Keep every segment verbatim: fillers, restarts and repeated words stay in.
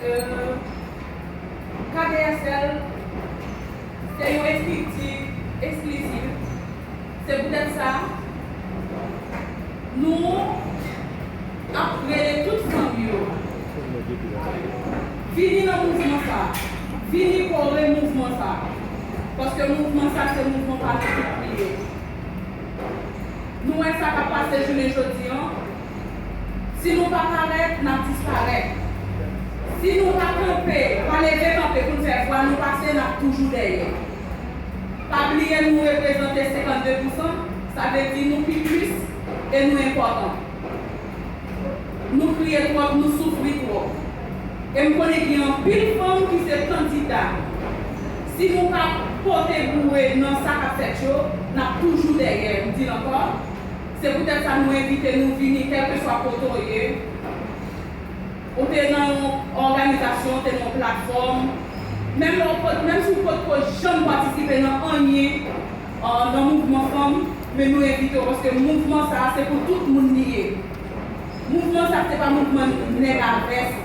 Euh, K D S L se yon estrikti esklizif. Se poutèt sa, nou ap rele tout fanm yo vini nan mouvman sa, vini kore mouvman sa, paske mouvman sa se mouvman pa nou tout li ye. Nou wè sa k ap pase jounen jodi an. Si nou pa parèt, n ap disparèt. Si nou pa kanpe, pa leve kanpe pou n fè vwa nou pase, n ap toujou dèyè. Pa bliye nou reprezante senkannde pousan, sa vle di nou pi plis e nou enpòtan. Nou kriye twòp, nou soufri twòp. E m konnen gen anpil fanm ki se kandida. Si nou pa pote boure nan sa k ap fèt yo, n ap toujou dèyè, m di l ankò. Se poutèt sa nou envite nou vini, kèlkeswa kote w ye. Ou te nan yon òganizasyon, ou te nan yon platfòm. Menm lè w pot, menm si w potko janm patisipe nan anyen, nan mouvman fanm, men nou envite w, paske mouvman sa a se pou tout moun li ye. Mouvman sa a se pa mouvman nèg a vès,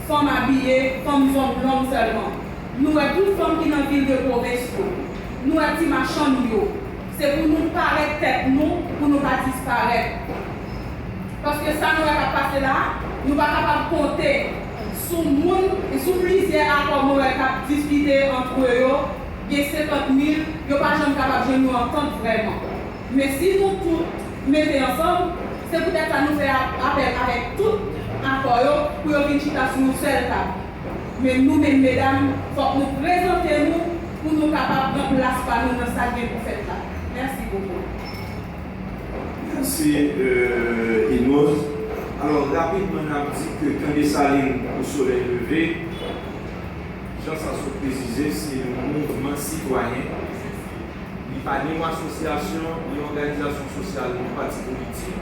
fanm abiye, fanm zòn long sèlman. Nou wè tout fanm ki nan vil de pwovens yo. Nou wè ti machann yo. Se pou nou parèt tèt nou, pou nou pa disparèt. Paske sa nou wè k ap pase la a, nou pa kapab konte sou moun, sou plizyè akò Montréal k ap diskite antre yo, gen senkant mil, yo pa janm kapab jwenn yon antant vrèman. Men si nou tout mete ansanm, se poutèt sa nou fè ap-, apèl avèk tout akò yo pou yo vin chita sou yon sèl tab. Men nou menm medam, fòk nou prezante nou pou nou kapab pran plas pa nou nan sa k gen pou fèt la. Mèsi bokou. Mèsi, euh, Inoz. Alò, rapidman, n ap di ke Kan Desalin pou Solèy Leve, jan sa sot presize, se yon mouvman sitwayen. Li pa ni yon asosyasyon, ni yon òganizasyon sosyal, ni yon pati politik.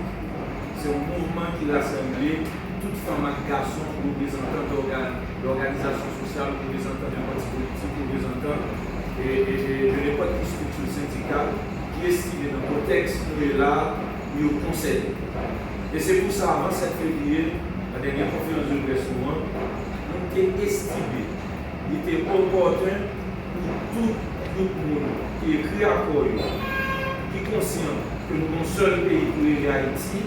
Se yon mouvman ki rasanble tout fanm ak gason, reprezantan dòga-, dòganizasyon sosyal, reprezantan de pati politik, reprezantan e, e, e de nenpòt ki estrikti sendikal ki estime nan kontèks nou ye la a, yo konsène. E se pou sa, avan sèt fevriye, nan dènye konferans de près nou an, nou te estime li te opòten pou tout gwoup moun ki ekri akò yo, ki konsyan ke nou gon sèl peyi ki rele Ayiti,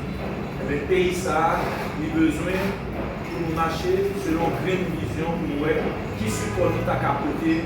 enben, peyi sa a, li bezwen pou nou mache selon grenn vizyon pou nou wè ki sipò nou ta ka pote